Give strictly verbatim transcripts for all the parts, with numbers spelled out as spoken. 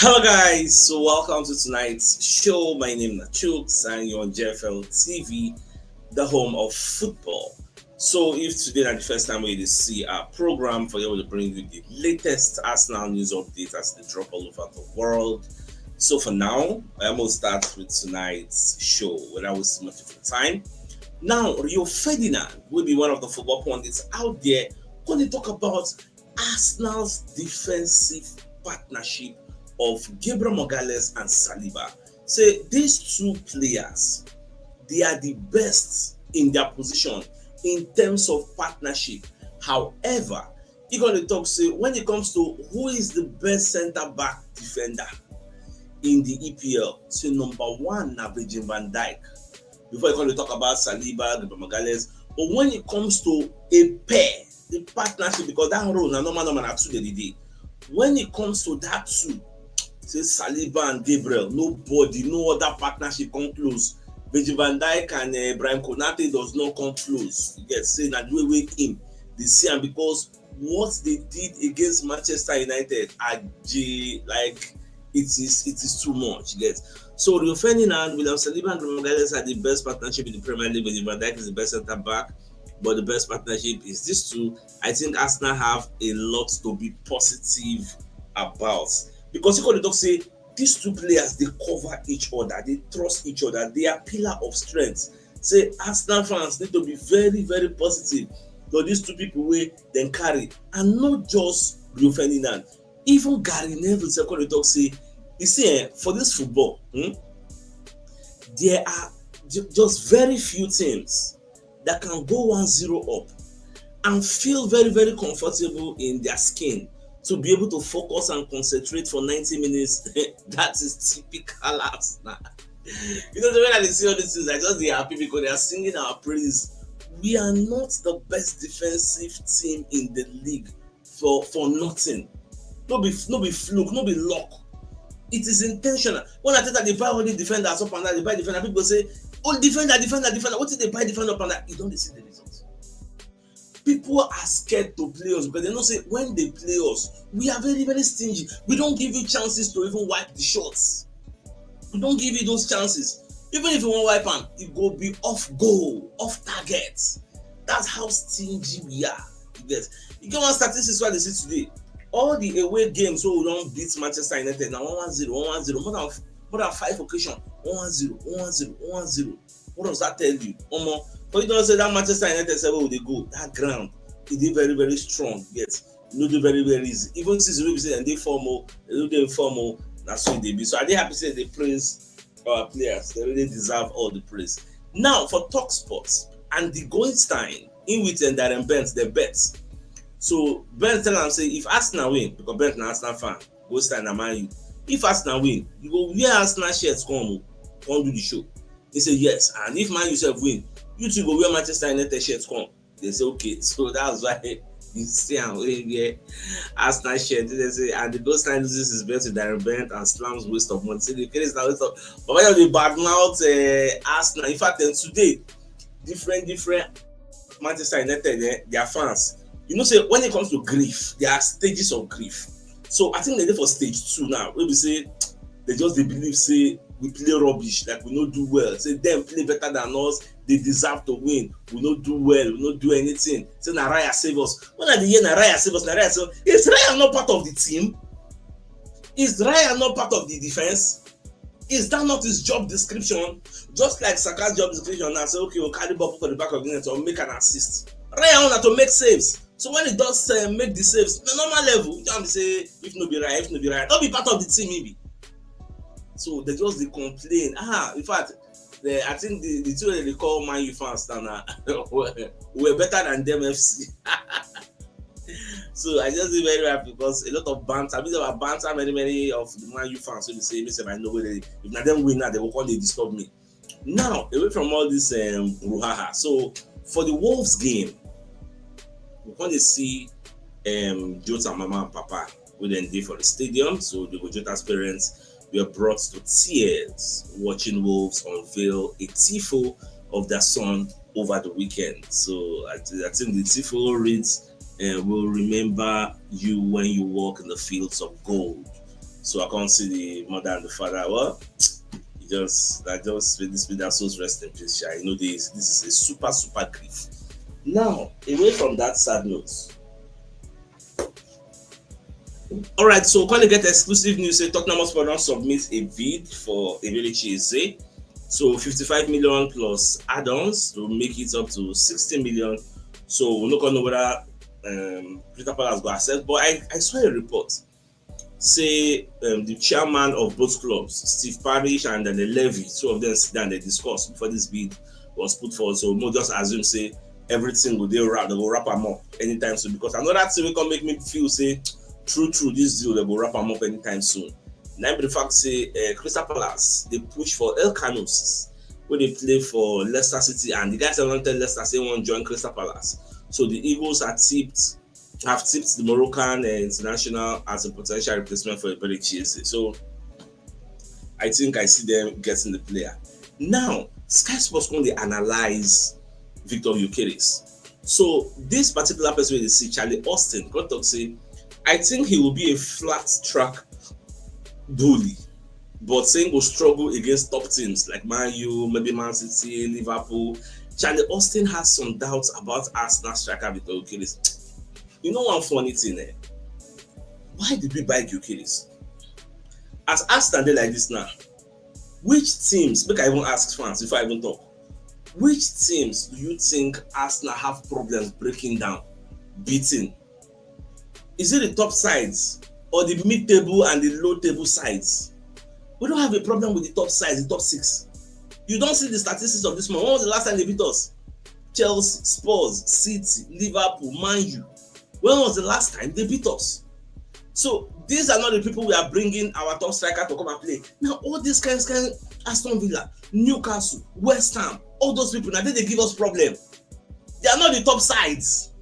Hello, guys. So, welcome to tonight's show. My name is Nachuk, and you're on J F L T V, the home of football. So, if today is the first time we see our program, for you to bring you the latest Arsenal news updates as they drop all over the world. So, for now, I'm going to start with tonight's show without wasting much of your time. Now, Rio Ferdinand will be one of the football pundits out there going to talk about Arsenal's defensive partnership of Gabriel Magalhaes and Saliba. Say these two players, they are the best in their position in terms of partnership. However, he going to talk say when it comes to who is the best center back defender in the E P L, say number one na Virgil van Dijk. Before you come to talk about Saliba, Gabriel Magalhaes, but when it comes to a pair, the partnership, because that role na normal, normal, na two dey dey. When it comes to that two, say Saliba and Gabriel, nobody, no other partnership come close. Virgil van Dijk and uh, Ibrahim Konate does not come close. You get say na the way wey him dey see am because what they did against Manchester United, I like it is it is too much. You get so Rio Ferdinand, William Saliba, and Gabriel Magalhaes are the best partnership in the Premier League. Virgil van Dijk is the best center back, but the best partnership is these two. I think Arsenal have a lot to be positive about because you could talk say these two players they cover each other, they trust each other, they are pillar of strength. Say Arsenal fans need to be very, very positive for these two people wey dem carry, and not just Rio Ferdinand. Even Gary Neville second talk say, you see, eh, for this football, hmm, there are ju- just very few teams that can go one zero up and feel very, very comfortable in their skin to be able to focus and concentrate for ninety minutes. That is typical Arsenal. You know, the way that they see all these things, I just they happy because they are singing our praise. We are not the best defensive team in the league for for nothing. No be no be fluke, no be luck. It is intentional. When I tell that they buy all the defenders up and down, they buy defender, people say, "Oh, defender, defender, defender." What did they buy defender up and down? You don't see the results. People are scared to play us because they know say when they play us, we are very, very stingy. We don't give you chances to even wipe the shots. We don't give you those chances. Even if you want wipe am, it go be off goal, off target. That's how stingy we are. You get, you get one statistics wey I dey see today. All the away games wey we don beat Manchester United na one one zero, one one zero, more than more than five occasion, one one zero, one one zero, one one zero. What does that tell you? Omo, for you to know say that Manchester United sef wey we dey go, that ground, e dey very, very strong. Yes, e no dey very, very easy. Even season wey be say dem dey form o, dem no dey form o, na so e dey be. So I dey happy say dem dey praise our players. Dem really deserve all the praise. Now for Talk Sports and the Goldstein, in with um, Darren Bent, the bet. So Bent tell am say if Arsenal win, because Bent na Arsenal fan, Goldstein na Man U. If Arsenal win, you go wear Arsenal shirt come o, come do the show. He say yes, and if Man U sef win, you too go wear Manchester United shirt come. They say okay, so that's why you see am wey wear Arsenal shirt. They say and the Goldstein loses his bet to Darren Bent and slams waste of money. Say the case na waste of. But when you dey badmouth uh, Arsenal, in fact, um, today different different Manchester United, eh, their fans. You know, say when it comes to grief, there are stages of grief. So I think they dey for stage two now. Wey be say they just dey believe say we play rubbish, like we no do well. Say dem play better than us, they deserve to win. We no do well, we no do anything. Say na Raya save us. When I dey hear na Raya save us, na Raya save us. Is Raya not part of the team? Is Raya not part of the defense? Is that not his job description? Just like Saka's job description now, say okay, we'll carry ball for the back of the net or make an assist. Raya own na to make saves. So when he does uh, make the saves, na normal level. You know say if no be Raya, if no be Raya, don't be part of the team maybe. So they just dey complain. Ah, in fact, the, I think the, the two wey they call Man U fans now, na we're better than them F C. So I just dey very happy because a lot of banter, I mean, banter many many of the Man U fans wey be say me sef I know wey dey if na dem win now they go come dey disturb me. Now away from all this um, brouhaha, so for the Wolves game, we come dey see um, Jota mama and papa wey dem dey for the stadium. So the Jota's parents were brought to tears watching Wolves unveil a tifo of their son over the weekend. So I, I think the tifo reads, uh, "Will remember you when you walk in the fields of gold." So I can't see the mother and the father. Well, you just, I just, this be that souls rest in peace, sha. You know, this, this is a super, super grief. Now, away from that sad note, all right, so we come get exclusive news say Tottenham Hotspur don submit a bid for Eberechi Eze. So fifty-five million plus add-ons to make it up to sixty million. So we no come know whether um, Crystal Palace go accept. But I, I saw a report say um, the chairman of both clubs, Steve Parish and Daniel Levy, two of them sit down, they discuss before this bid was put forward. So we just assume say everything go dey wrap, they go wrap am up anytime soon. Because another thing wey come make me feel say true true this deal they go wrap am up anytime soon. Na im be the fact say uh, Crystal Palace dey push for Elkanous, wey dey play for Leicester City, and the guys don tell Leicester say wan join Crystal Palace. So the Eagles are tipped have tipped the Moroccan uh, international as a potential replacement for Eberechi Eze. So I think I see them getting the player. Now, Sky Sports come dey analyze Victor Gyökeres. So this particular person wey dey see, Charlie Austin, come talk say, I think he will be a flat track bully, but say he go struggle against top teams like Man U, maybe Man City, Liverpool. Charlie Austin has some doubts about Arsenal striker Victor Gyökeres. You know one funny thing, eh? Why did we buy Gyökeres? As Arsenal dey like this now, which teams, make I even ask fans before I even talk, which teams do you think Arsenal have problems breaking down, beating? Is it the top sides or the mid-table and the low-table sides? We don't have a problem with the top sides, the top six. You don't see the statistics of this month. When was the last time they beat us? Chelsea, Spurs, City, Liverpool, Man U. When was the last time they beat us? So these are not the people we are bringing our top striker to come and play. Now all these kinds, kind Aston Villa, Newcastle, West Ham, all those people, now they, they give us problem. They are not the top sides.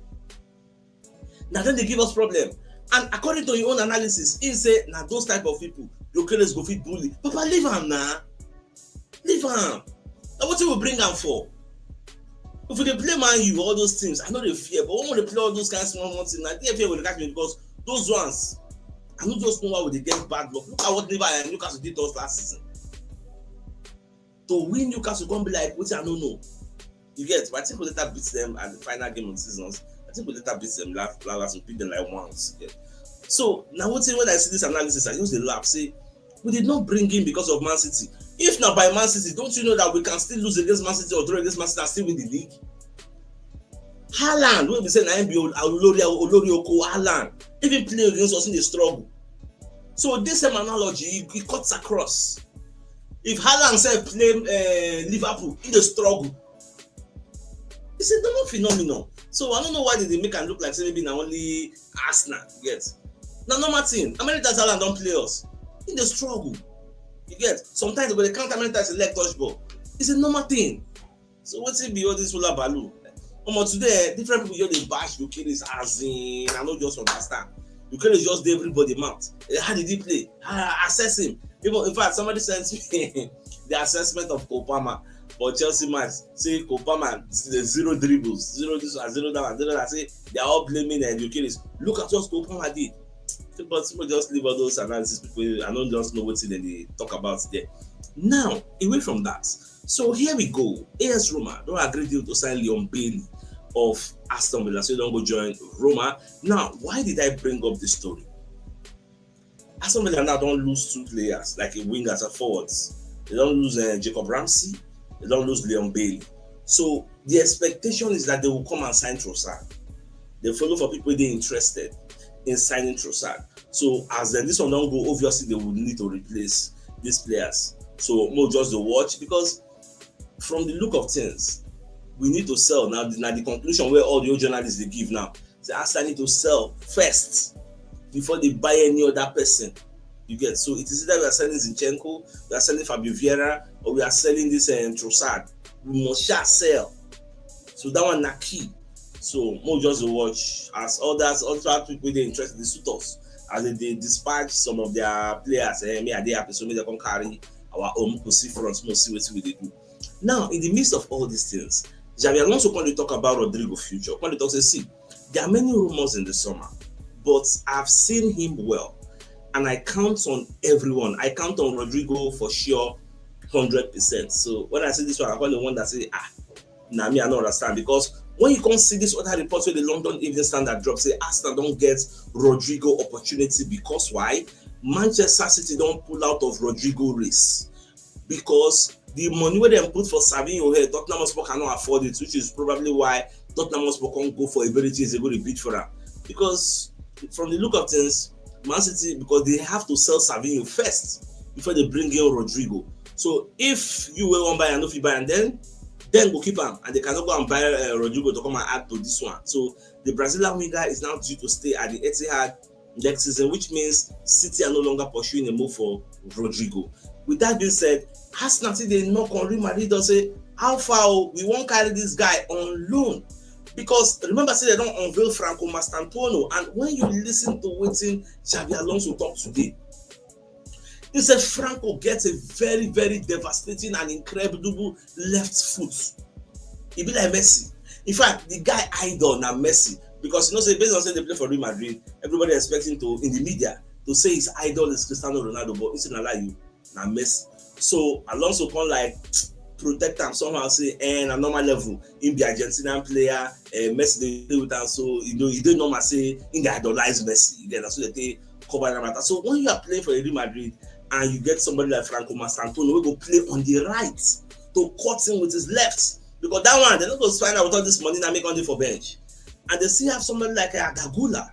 Now then they give us problem. And according to your own analysis, he say now those type of people, Gyökeres go fit bully. Papa, leave am now. Leave am. Now what we bring am for? If we dey play Man U, all those things, I know they fear, but when we dey play all those kind of small, small things, I think fear will catch me because those ones, I no just know why we dey get bad luck. Look at what Liverpool and Newcastle did to us last season. To win Newcastle, come be like, wetin I no know. You get, but I think we later beat them at the final game of the seasons. I think we later beat them last, last, last we beat them like once. Yeah. So now what when I see this analysis, I just dey laugh. Say, we did not bring him because of Man City. If not by Man City, don't you know that we can still lose against Man City or draw against Man City and still win the league? Haaland, wey be say na him be Ol- Olori Olori Oko Haaland, even play against us in the struggle. So this same analogy, it, it cuts across. If Haaland sef play uh, Liverpool in the struggle, it's a normal phenomenon. So I don't know why they dey make am look like say maybe na only Arsenal get. Na normal thing. How many times Haaland don play us? In the struggle. You get? Sometimes they go dey count how many times the leg touch ball. It's a normal thing. So wetin be all this hula baloo? Omo, today, eh, different people just dey bash Gyökeres as in, I no just understand. Gyökeres just dey everybody mouth. Eh, how did he play? Ah, assess him. Even, in fact, somebody sent me the assessment of Cole Palmer for Chelsea match. Say Cole Palmer, the zero dribbles, zero this one, zero that one, zero that. Say they are all blaming uh, Gyökeres. Look at what Cole Palmer did. But people just leave all those analysis. People, I don't just know what they talk about there. Now, away from that, so here we go. A S Roma don agree deal to sign Leon Bailey of Aston Villa. So he don go join Roma. Now, why did I bring up this story? Aston Villa now don lose two players, like a wingers and forwards. They don lose uh, Jacob Ramsey. They don lose Leon Bailey. So the expectation is that they will come and sign Trossard. They follow for people they interested in signing Trossard. So as then this one don go, obviously they would need to replace these players. So more just to watch because from the look of things, we need to sell now. Now the conclusion where all the old journalists they give now, say Arsenal need to sell first before they buy any other person. You get, so it is either we are selling Zinchenko, we are selling Fabio Vieira, or we are selling this uh, Trossard. We must shall sell. So that one na key. So more just to watch as others, other people they interested in suitors as they, they dispatch some of their players. Eh, me, I dey happy, so me they can carry our own. We see front, we see what we they do. Now, in the midst of all these things, Xabi Alonso come dey talk about Rodrygo future. Come dey talk say, see, there are many rumors in the summer, but I've seen him well. And I count on everyone. I count on Rodrygo for sure, hundred percent. So when I see this one, I call the one that say, ah, nah, me, I don't understand. Because when you come see this other report where the London Evening Standard drop, say Arsenal don't get Rodrygo opportunity because why? Manchester City don't pull out of Rodrygo race. Because the money where they put for Savinho here, Tottenham Hotspur cannot afford it, which is probably why Tottenham Hotspur can't go for a very thing they go to bid for that. Because from the look of things, Man City, because they have to sell Savinho first before they bring in Rodrygo. So if you will one buy and if you buy and then then go keep him and they cannot go and buy uh, Rodrygo to come and add to this one. So the Brazilian winger is now due to stay at the Etihad next season, which means City are no longer pursuing a move for Rodrygo. With that being said, Arsenal they knock on Real Madrid and say, how far oh, we won't carry this guy on loan. Because remember, say they don't unveil Franco Mastantuono, and when you listen to waiting Xabi Alonso talk today, he said Franco gets a very, very devastating and incredible left foot. He be like Messi. In fact, the guy idol now Messi because you know say based on say they play for Real Madrid, everybody expecting to in the media to say his idol is Cristiano Ronaldo, but it's not like you now Messi. So Alonso can like protect him somehow say and eh, a normal level in the Argentinian player, uh, Messi they play with him, so you know you don't normal say in the idolize Messi. Then that's what they cover that matter. So when you are playing for Real Madrid and you get somebody like Franco Mastantuono who go play on the right to cut him with his left, because that one they don't go find out with all this money now make only for bench, and they still have somebody like Adagula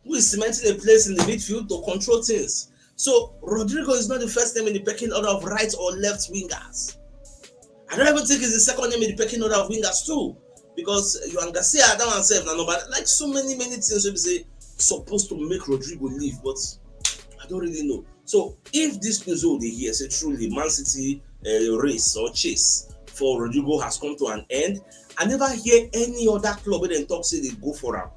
who is cementing a place in the midfield to control things. So Rodrygo is not the first name in the pecking order of right or left wingers. I don't even think he's the second name in the pecking order of wingers too, because Johan Garcia that one said no, but like so many many things we say supposed to make Rodrygo leave, but I don't really know. So if this news hold dey here say truly Man City uh, race or chase for Rodrygo has come to an end, I never hear any other club wey dem talk say dey go for am.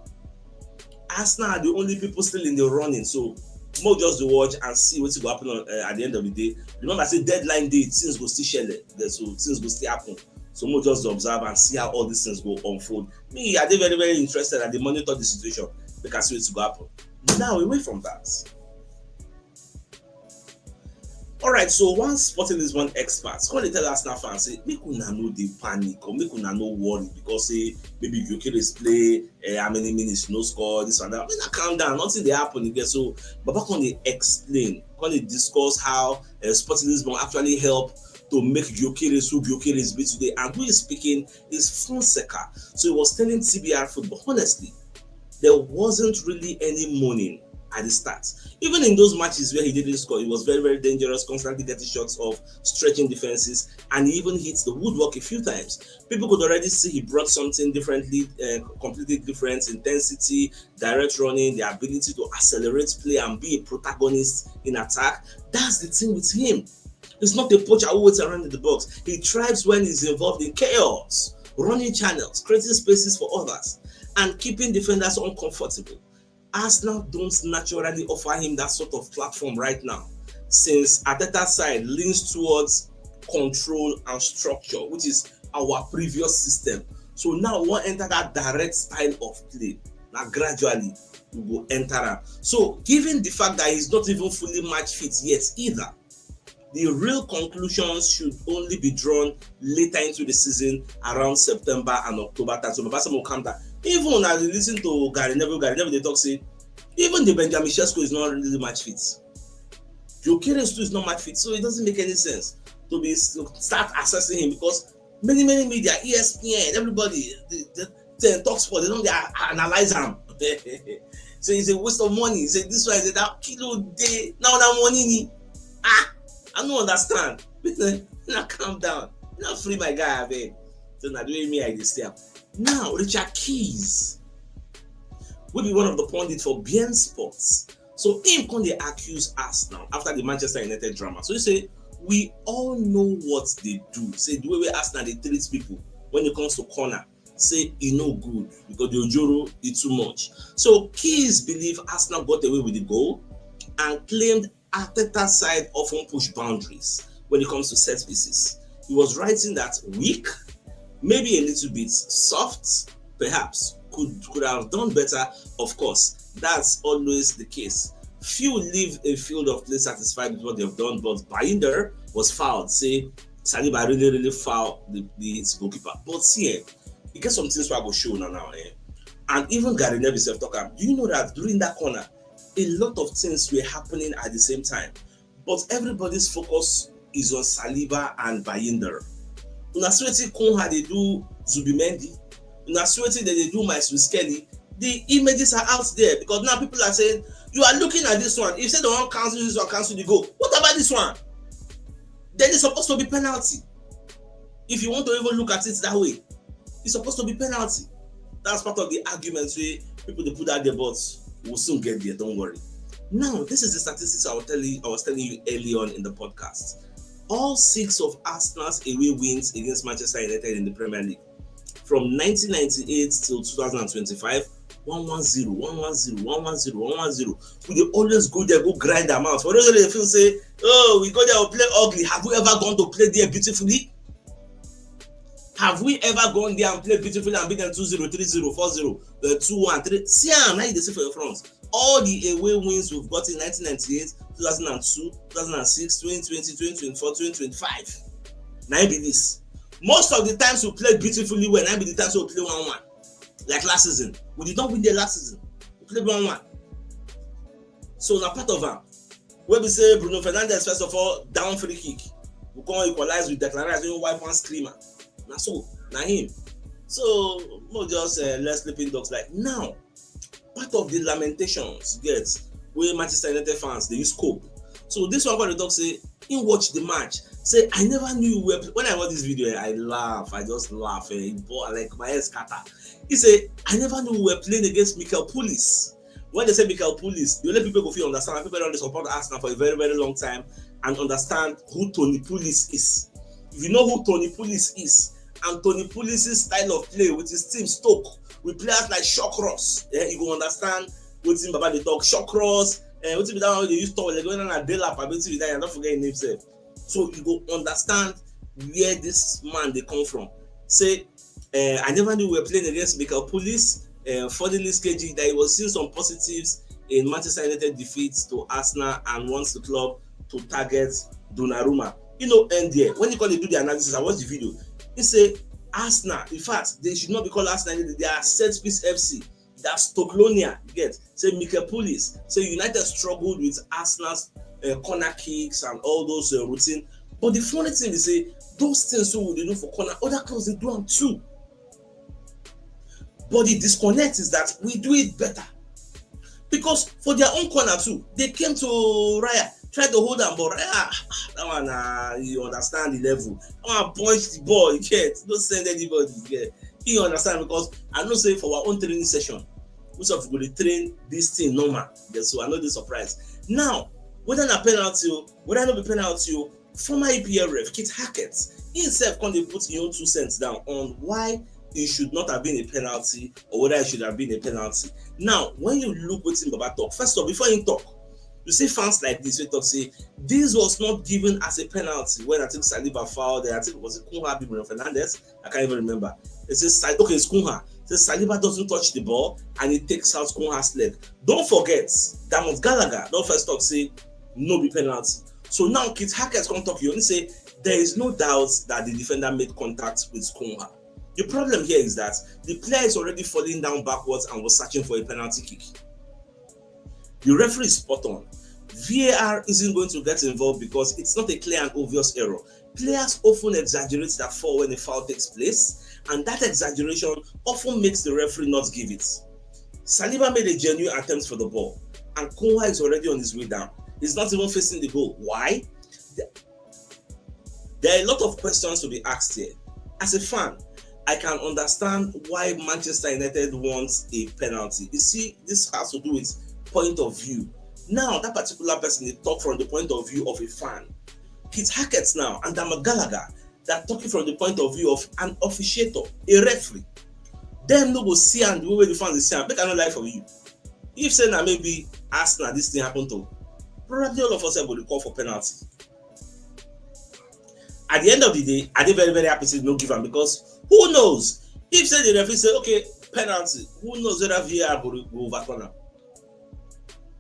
Arsenal are the only people still in the running, so mo just dey watch and see wetin go happen on, uh, at the end of the day. Remember say deadline day things go still shele, so things go still happen. So mo just observe and see how all these things go unfold. Me, I dey very very interested and dey monitor the situation because see wetin go happen. Now away from that. All right, so one Sporting Lisbon expert come dey tell Arsenal fans say make una no dey panic or make una no worry because say maybe Gyökeres play uh, how many minutes no score this and that. Make una calm down, nothing dey happen again. So Baba come dey explain, come dey discuss how uh, Sporting Lisbon actually help to make Gyökeres who Gyökeres be today, and who is speaking is Fonseca. So he was telling T B R Football honestly, there wasn't really any moaning at the start. Even in those matches where he didn't score, he was very, very dangerous, constantly getting shots off, stretching defenses, and he even hit the woodwork a few times. People could already see he brought something differently, uh, completely different intensity, direct running, the ability to accelerate play and be a protagonist in attack. That's the thing with him. He's not a poacher who waits around in the box. He thrives when he's involved in chaos, running channels, creating spaces for others, and keeping defenders uncomfortable. Arsenal don't naturally offer him that sort of platform right now, since Arteta's side leans towards control and structure, which is our previous system. So now we wan enter that direct style of play. Now gradually we go enter am. So given the fact that he's not even fully match fit yet either, the real conclusions should only be drawn later into the season around September and October time. So Baba Sam go calm down. Even as you listen to Gary Neville, Gary Neville dey talk say even the Benjamin Sesko is not really match fit. Gyökeres too is not match fit, so it doesn't make any sense to be start assessing him because many many media, E S P N, everybody, the, the, the talk sport, they don't they analyze him. So it's a waste of money. Say this one, say that kilo day now that money ni. Ah, I don't understand. Now calm down. Now free my guy, I beg. So now the way me I dey stay up. Now Richard Keys will be one of the pundits for B N Sports. So him come dey accuse Arsenal after the Manchester United drama. So he say we all know what they do. Say the way wey Arsenal dey treat people when it comes to corner, say e no good because the ojoro e too much. So Keys believe Arsenal got away with the goal and claimed Arteta's side often push boundaries when it comes to set pieces. He was writing that weak, maybe a little bit soft, perhaps could could have done better. Of course, that's always the case. Few leave a field of play satisfied with what they've done, but Bayindir was fouled. Say Saliba really, really fouled the, the goalkeeper. But see, eh, e get some things wey I go show una now, eh? And even Gary Neville sef talk am. Do you know that during that corner, a lot of things were happening at the same time? But everybody's focus is on Saliba and Bayindir. Una see wetin Kunha dey do Zubimendi. Una see wetin dem dey do Maestro Skelly. The images are out there because now people are saying, "You are looking at this one. If say dem wan cancel this one, cancel the goal. What about this one?" Then it's supposed to be penalty. If you want to even look at it that way, it's supposed to be penalty. That's part of the arguments wey people dey put out there, but we'll soon get there, don't worry. Now, this is the statistics I was telling, I was telling you early on in the podcast. All six of Arsenal's away wins against Manchester United in the Premier League from nineteen ninety-eight till two thousand and twenty-five, one one zero, one one zero, one one zero, one one zero. We dey always go there, go grind am out. For those wey dey feel say, "Oh, we go there, we play ugly." Have we ever gone to play there beautifully? Have we ever gone there and played beautifully and beat them two zero, three zero, four zero, uh, two one, three? See am, now you dey see for your front. All the away wins we've got in nineteen ninety-eight, two thousand and two, two thousand and six, twenty twenty, twenty twenty-four, twenty twenty-five. Now be this. Most of the times we play beautifully well, now be the times we play one one. Like last season, we did not win there last season. We played one one. So na part of am. Wey be say Bruno Fernandes, first of all, down free kick. We come equalize with Declan Rice, wey wipe one screamer. Na so, na him. So, mo just, uh, let sleeping dogs like now. Part of the lamentations, get, wey Manchester United fans dey use cope. So this one come dey talk say he watch the match. Say, "I never knew we were pl-," when I watch this video, eh, I laugh. I just laugh. Eh, it bo-, like, my head scatter. He say, "I never knew we were playing against Michael Pulis." When they say Michael Pulis, the only people go fit understand, people don dey support Arsenal for a very, very long time and understand who Tony Pulis is. If you know who Tony Pulis is and Tony Pulis' style of play with his team Stoke, with players like Shawcross, eh, you go understand wetin Baba dey talk. Shawcross, eh, wetin be that one wey dey use tall leg, wey na Delap, abi wetin be that? I don forget him name sef. So you go understand where this man dey come from. Say, eh, "I never knew we were playing against Michael Pulis." Eh, Fodil's K G, that he was seeing some positives in Manchester United defeat to Arsenal and wants the club to target Donnarumma. He no end there. When he come dey do the analysis, I watch the video. He say Arsenal, in fact, they should not be called Arsenal. They are set piece F C. That's Stoklonia, you get. Say Michael Pulis. Say United struggled with Arsenal's, uh, corner kicks and all those, uh, routine. But the funny thing is say those things wey we dey do for corner, other clubs dey do am too. But the disconnect is that we do it better. Because for their own corner too, they came to Raya, tried to hold am, but Raya, ah, that one, uh, you understand the level. That one punch the ball, you get. Don't send anybody, you get. You understand? Because I know say for our own training session, we sef go dey train this thing normal. Yeah, so I no dey surprised. Now, whether na penalty o, whether no be penalty o, former E P L ref Keith Hackett himself come dey put him own two cents down on why it should not have been a penalty or whether it should have been a penalty. Now, when you look wetin Baba talk, first of all, before he talk, you see fans like this wey talk say this was not given as a penalty when I think Saliba fouled, I think was it Kunha abi Bruno Fernandes? I can't even remember. It says, Sa-, okay, it's Kunha. It says Saliba doesn't touch the ball and he takes out Kunha's leg. Don't forget, Damon Gallagher don first talk say no be penalty. So now Keith Hackett come talk, you only say there is no doubt that the defender made contact with Kunha. The problem here is that the player is already falling down backwards and was searching for a penalty kick. The referee is spot on. V A R isn't going to get involved because it's not a clear and obvious error. Players often exaggerate that fall when a foul takes place, and that exaggeration often makes the referee not give it. Saliba made a genuine attempt for the ball, and Kunha is already on his way down. He's not even facing the goal. Why? There are a lot of questions to be asked here. As a fan, I can understand why Manchester United wants a penalty. You see, this has to do with point of view. Now, that particular person dey talk from the point of view of a fan. Keith Hackett now and Damon Gallagher, they're talking from the point of view of an officiator, a referee. Dem no go see am the way wey the fans dey see am. Make I no lie for you. If say na maybe Arsenal this thing happen to, probably all of us go dey call for penalty. At the end of the day, I dey very, very happy say no give am, because who knows? If say the referee say, "Okay, penalty," who knows whether V A R go, go overturn am?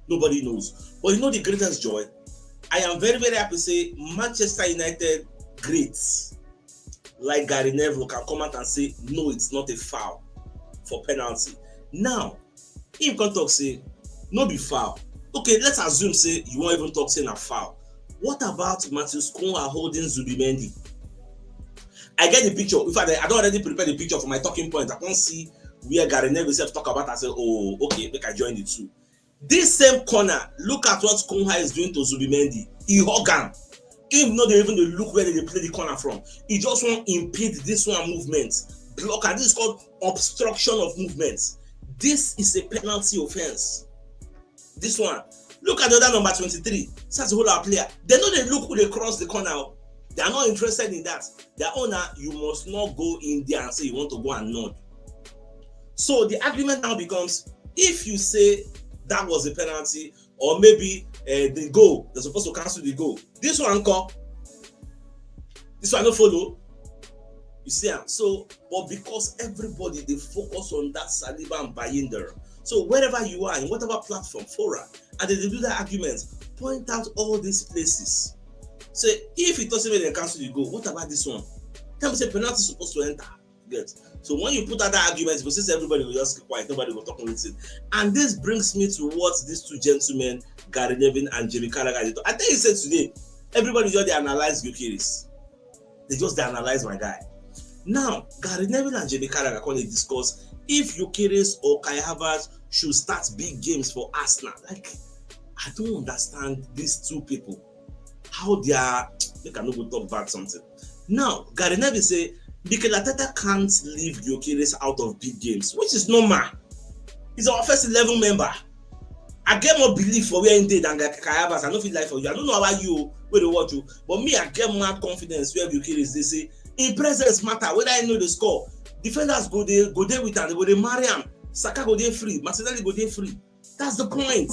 Nobody knows. But you know the greatest joy? I am very, very happy say Manchester United greats like Gary Neville can come out and say, "No, it's not a foul for penalty." Now, him come talk say, "No be foul." Okay, let's assume say you won't even talk say na foul. What about Matheus Cunha holding Zubimendi? I get the picture. In fact, I don't already prepare the picture for my talking point. I can't see where Gary Neville said talk about. I said, "Oh, okay, make I join the two." This same corner, look at what Cunha is doing to Zubimendi. He hug am. Him no dey even dey look where they play the corner from. He just want impede this one movement. Block, and this is called obstruction of movement. This is a penalty offense. This one. Look at the other number twenty-three. That's a whole lot of player. They know they look who they cross the corner. Oh. They are not interested in that. Their owner, you must not go in there and say you want to go and nod. So the argument now becomes, if you say that was a penalty, or maybe uh, the goal, they're supposed to cancel the goal. This one call. This one no follow. You see am? So, but because everybody they focus on that Saliba and Bayindir. So wherever you are, in whatever platform, fora, and they do that argument, point out all these places. So if it doesn't make them cancel the goal, what about this one? Tell me say penalty supposed to enter. Get. So when you put out that argument, because since everybody will just keep quiet, nobody will talk anything. And this brings me to what these two gentlemen, Gary Neville and Jamie Carragher, they talk. I think he said today, everybody just dey analyze Gyökeres. They just dey analyze my guy. Now, Gary Neville and Jamie Carragher come dey discuss if Gyökeres or Kai Havertz should start big games for Arsenal. Like, I don't understand these two people. How they are, make I no go talk bad something. Now, Gary Neville say Mikel Arteta can't leave Gyökeres out of big games, which is normal. He's our first eleven member. I get more belief for where he dey than Kai Havertz. I no fit lie for you. I don't know about you, where they watch you, but me, I get more confidence where Gyökeres dey say in presence matter. Whether I know the score, defenders go dey go dey with am, they go dey marry am. Saka go dey free, Martinelli go dey free. That's the point.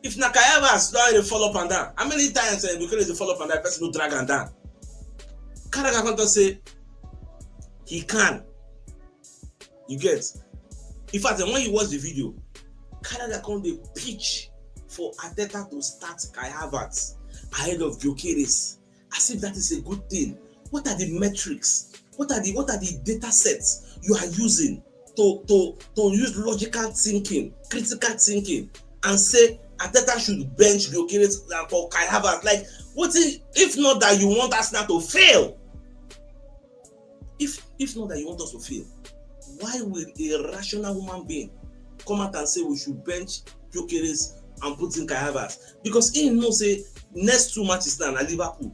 If na Kai Havertz don dey fall up and down, how many times uh, Gyökeres dey fall up and down, person no drag am down? Carragher come talk say he can. You get? In fact, when you watch the video, Carragher come dey pitch for Arteta to start Kai Havertz ahead of Gyökeres, as if that is a good thing. What are the metrics? What are the what are the data sets you are using to to to use logical thinking, critical thinking, and say Arteta should bench Gyökeres than for Kai Havertz? Like, what if, if not that you want Arsenal to fail? If if not that you want us to fail, why will a rational human being come out and say we should bench Gyökeres and put in Kai Havertz? Because he know say next two matches now na Liverpool,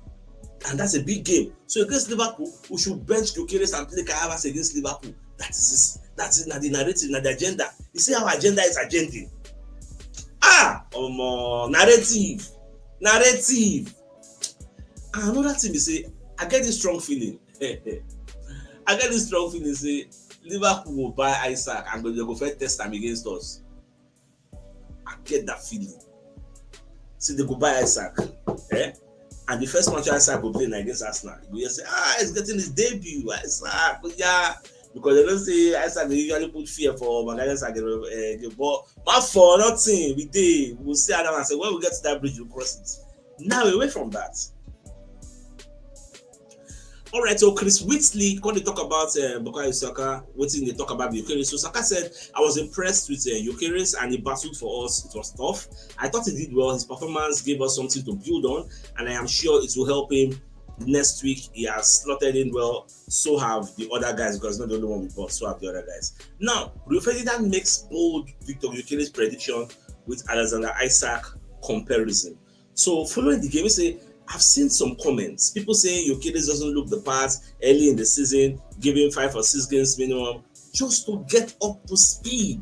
and that's a big game. So against Liverpool, we should bench Gyökeres and play Kai Havertz against Liverpool. That is this. That is na the narrative, na the agenda. You see how agenda is agending. Ah, omo, narrative, narrative. And another thing be say, I get this strong feeling. I get this strong feeling say Liverpool will buy Isak and they go first test am against us. I get that feeling. See, they go buy Isak. Eh? And the first match Isak go play na against Arsenal. You go hear say, ah, he's getting his debut. Isak, yeah. Because they don't say Isak, they usually put fear for Magalhaes again. Uh, but, but for nothing, we dey. We'll see how that one say. When we get to that bridge, we'll cross it. Now, away from that, all right, so Chris Whitley come dey talk about uh, Bukayo Saka, wetin dey talk about Gyökeres. So Saka said, I was impressed with uh, Gyökeres and he battled for us. It was tough. I thought he did well. His performance gave us something to build on, and I am sure it will help him next week. He has slotted in well. So have the other guys, because he's not the only one we bought. So have the other guys. Now, Rio Ferdinand makes bold Victor Gyökeres prediction with Alexander Isak comparison. So following the game, he say, I've seen some comments. People saying Gyökeres doesn't look the part early in the season, give him five or six games minimum just to get up to speed.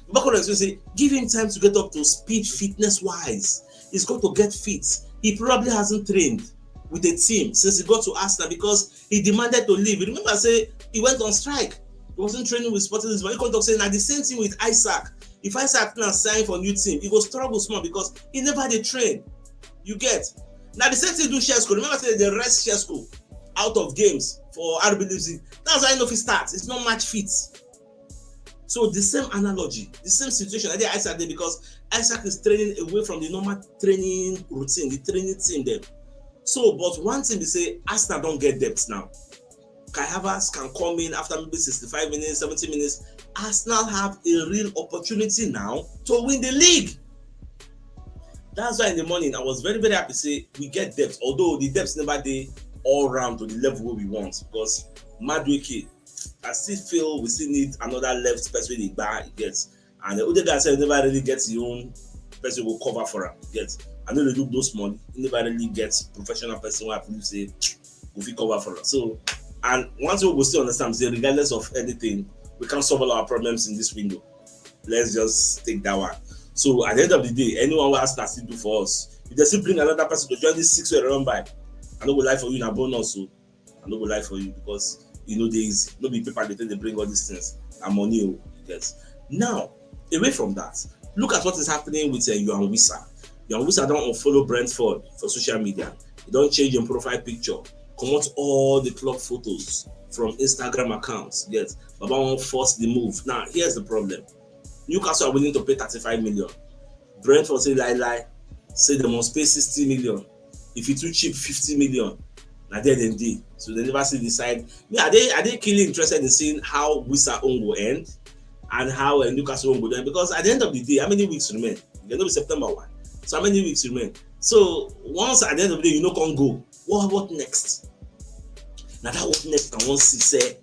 Bakola say, give him time to get up to speed fitness wise. He's got to get fit. He probably hasn't trained with a team since he got to Arsenal because he demanded to leave. You remember, say he went on strike. He wasn't training with Sporting Lisbon. He come talk say na the same thing with Isak. If Isak now sign for new team, he go struggle small because he never dey train. You get? Now the same thing do Sesko. Remember say they rest Sesko out of games for R B Leipzig. That's why he no fit start. It's not match fit. So the same analogy, the same situation. I think Isak dey because Isak is training away from the normal training routine, the training team dem. So, but one thing be say Arsenal don get depth now. Kai Havertz can come in after maybe sixty-five minutes, seventy minutes. Arsenal have a real opportunity now to win the league. That's why in the morning I was very, very happy say we get depth, although the depth never dey all round to the level wey we want, because Madueke, I still feel we still need another left person wey dey gba e get. And Odegaard sef never really get him own person go cover for am, you get. I no dey look those money. He never really get professional person wey I believe say go fit cover for am. So, and one thing we go still understand say regardless of anything, we can't solve all our problems in this window. Let's just take that one. So at the end of the day, anyone wey Arsenal still do for us, if they still bring another person to join this six wey dem don buy, I no go lie for you, na bonus o. I no go lie for you, because e no dey easy. No be paper dey take dey bring all these things. Na money o, you get. Now, away from that, look at what is happening with uh, Yoane Wissa. Yoane Wissa don unfollow Brentford for social media. He don change him profile picture, comot all the club photos from Instagram accounts. Get, Baba wan force the move. Now, here's the problem. Newcastle are willing to pay thirty-five million. Brentford say lie lie, say they must pay sixty million. If e too cheap, fifty million. Na there dem dey. So they never still decide. Me, I dey, I dey keenly interested in seeing how Wissa own go end and how uh, Newcastle own go end, because at the end of the day, how many weeks remain? E no be September one. So how many weeks remain? So once at the end of the day, you no come go, what, what next? Na that what next I wan see, say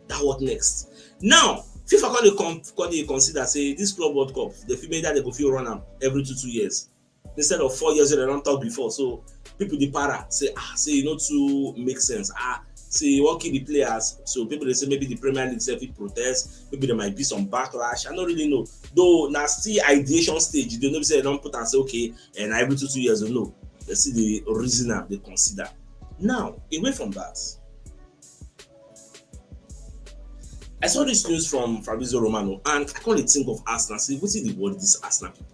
that what next. Now, FIFA come dey con-, come dey consider say this Club World Cup, they fit make that they go fit run am every two, two years instead of four years wey dem don talk before. So people dey para say, ah, say e no too make sense. Ah, say you wan kill the players. So people dey say maybe the Premier League sef fit protest, maybe there might be some backlash. I no really know. Though na still ideation stage, you dey know say dem don put am say, okay, and every two, two years, no. They still dey reason am, dey consider. Now, away from that, I saw this news from Fabrizio Romano, and I come dey think of Arsenal. Say, wetin dey worry this Arsenal people?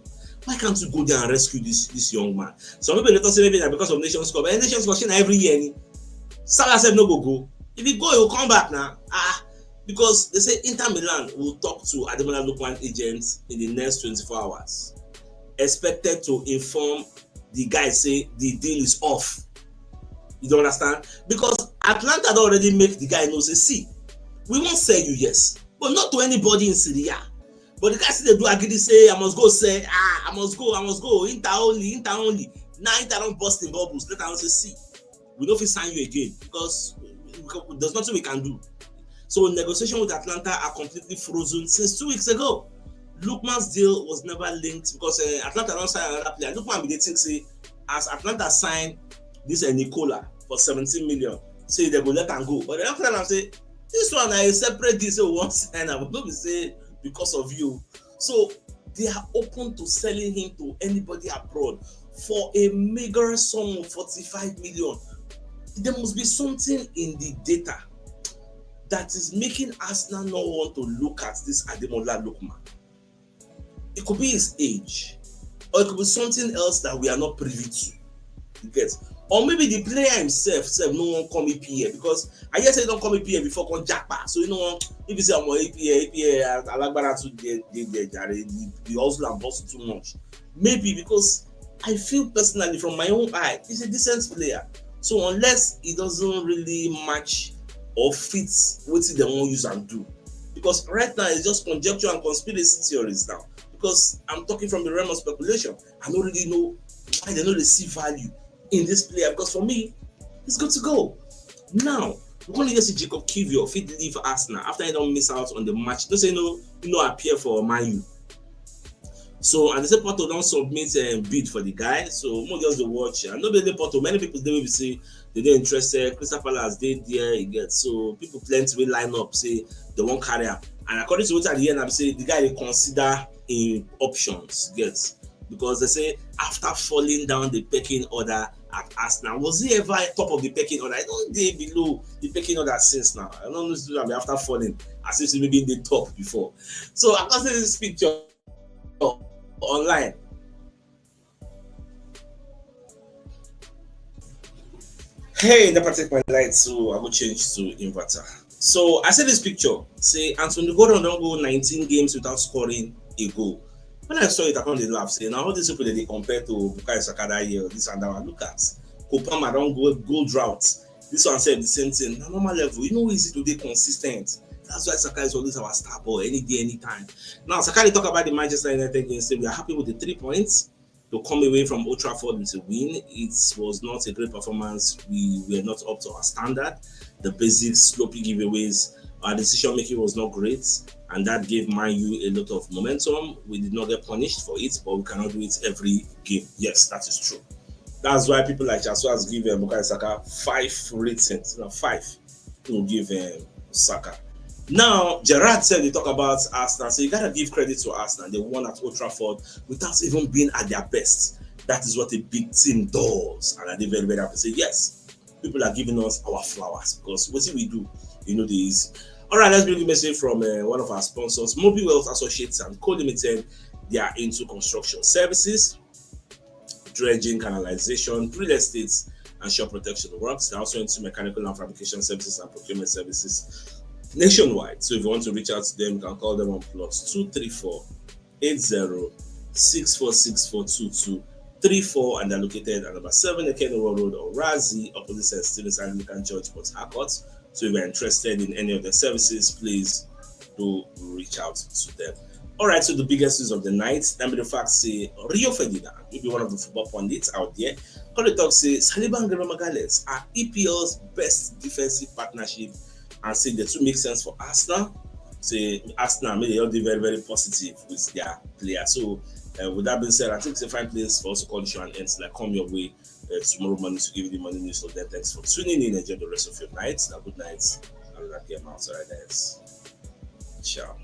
Why can't you go there and rescue this, this young man? Some people dey talk say maybe na because of Nations Cup. Eh, Nations Cup, shey na every year ni? Salah sef no go go. If he go, he go come back na. Ah, because they say Inter Milan will talk to Ademola Lookman agents in the next twenty-four hours. Expected to inform the guy say the deal is off. You don understand? Because Atalanta don already make the guy know say, see, we wan sell you, yes, but not to anybody in Serie A. But the guy still dey do agidi say, I must go sell, ah, I must go, I must go, Inter only, Inter only. Now Inter don burst him bubbles, let am know say, see, we no fit sign you again because we can, there's nothing we can do. So negotiation with Atalanta are completely frozen since two weeks ago. Lookman's deal was never linked because uh, Atalanta don sign another player. Lookman bin dey think say as Atalanta sign this uh, Nicola for seventeen million, say they go let am go. But dem don tell am say this one na a separate deal, say we wan sign am, but no be say because of you. So they are open to selling him to anybody abroad for a meager sum of forty-five million. There must be something in the data that is making Arsenal not want to look at this Ademola Lookman. It could be his age, or it could be something else that we are not privy to. You get? Or maybe the player himself, self, no one come E P L because I hear say he don come E P L before, come japa. So you know, if you say I'm on E P L, E P L, Alagbara too dey dey there, jare, the, the hustle and bustle too much. Maybe because I feel personally from my own eye, he's a decent player. So unless he doesn't really match or fit wetin dem wan use am do, because right now it's just conjecture and conspiracy theories now. Because I'm talking from the realm of speculation, I no really know why they no dey see value in this player. Because for me, he's good to go. Now, we gonna just see Jacob Kivior fit leave Arsenal after he don miss out on the match. No say no, no appear for Man U. So and they say Porto don submit a bid for the guy. So mo just dey watch. I no be only Porto. Many people dey wey be say they dey interested. Crystal Palace dey there. You get, so people plenty wey line up say they wan carry am. And according to wetin I dey hear na be say the guy dey consider im options. You get, because they say after falling down the pecking order at Arsenal, was he ever top of the pecking order? I don dey below the pecking order since now. I don't know if be after falling, as if maybe in the top before. So I can see this picture online. Hey, never take my light, so I go change to inverter. So I see this picture. Say Anthony Gordon don go nineteen games without scoring a goal. When I saw it, I come dey laugh. Say, now all these people that they compare to Bukayo Saka that year, this and that one. Look at Cole Palmer don go gold drought. This one said the same thing. Na normal level. You know, easy to be consistent. That's why Saka is always our star boy, any day, anytime. Now, Saka dey talk about the Manchester United game. Say we are happy with the three points to come away from Old Trafford with a win. It was not a great performance. We were not up to our standard. The basic sloppy giveaways, our decision making was not great, and that gave Man U a lot of momentum. We did not get punished for it, but we cannot do it every game. Yes, that is true. That's why people like Chaswas give uh, Bukayo Saka five ratings, no, five to give um, Saka. Now, Gerard said they talk about Arsenal, so you gotta give credit to Arsenal. They won at Old Trafford without even being at their best. That is what a big team does, and I did very, very happy. Say yes, people are giving us our flowers because what we do, you know, this. All right, let's bring a message from uh, one of our sponsors, Mobi Wealth Associates and Co Limited. They are into construction services, dredging, canalization, real estate, and shore protection works. They're also into mechanical and fabrication services and procurement services nationwide. So if you want to reach out to them, you can call them on plus two three four eight zero six four six four two two three four, and they're located at number seven Ekenowo Road, Orazi, opposite St. Stephen's Anglican Church, Port Harcourt. So if you're interested in any of their services, please do reach out to them. All right, so the biggest news of the night, let me the fact say Rio Ferdinand will be one of the football pundits out there. Come dey talk say Saliba and Gabriel Magalhaes are E P L's best defensive partnership, and say the two make sense for Arsenal. Say Arsenal make they all dey very, very positive with their player. So uh, with that being said, I think it's a fine place for us to call the show and end. Like, come your way uh, tomorrow morning to give you the morning news. So then, thanks for tuning in. Enjoy the rest of your night. Now, good night. I'll not get my outside. Ciao.